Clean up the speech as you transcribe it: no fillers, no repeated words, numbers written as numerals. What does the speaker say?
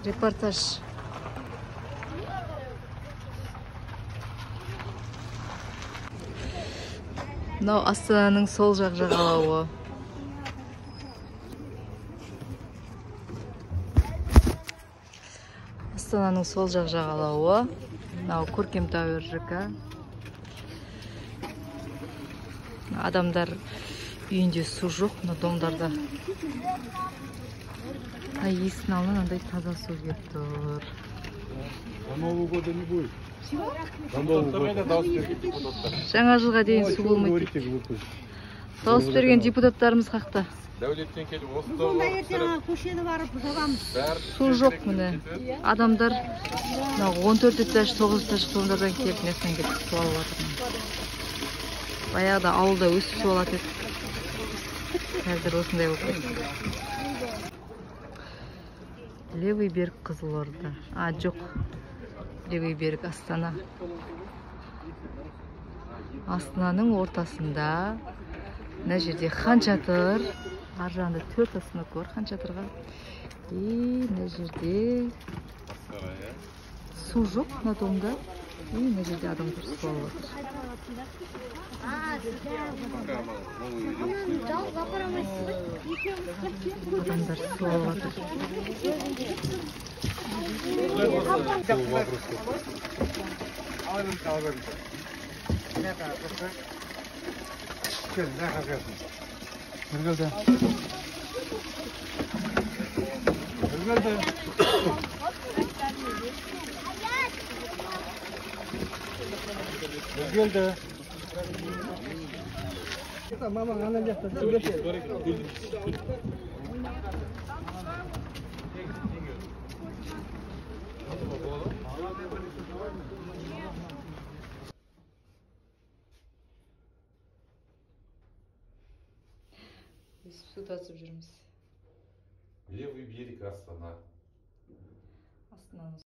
Репортаж. Мынау Астананың сол жақ жағалауы. Астананың сол жақ жағалауы. Мынау Көркем Тауэр ЖК. Адамдар үйінде су жоқ, мына домдарда. Есіктің алдынан мынандай таза су келіп тұр. До Нового года не будет. До Нового года. Жаңа жылға дейін су болмайды. Дауыс берген депутаттарымыз қақта. Дәулеттен келіп осы көшені барып жабамыз. Су жоқ міне. Адамдар мынау 14 этаж, 9 этаж домдардан келіп, мына жақтан келіп су алып жатыр. Баяғыда ауылда өсіп су алатын еді. Қазір осындай болып кетті. Левый берег Қызылорда. А, жоқ. Левый берег Астана. Астананың ортасында мына жерде Хан Шатыр. Ар жағында 4 остановка бар Хан Шатырға. И мына жерде су жоқ мына домда. И мына жерде адамдар су алып жатыр. Адамдар су алып жатыр. Нұргелді. Біз су тасып жүрміз. Левый берег Астана. Астананың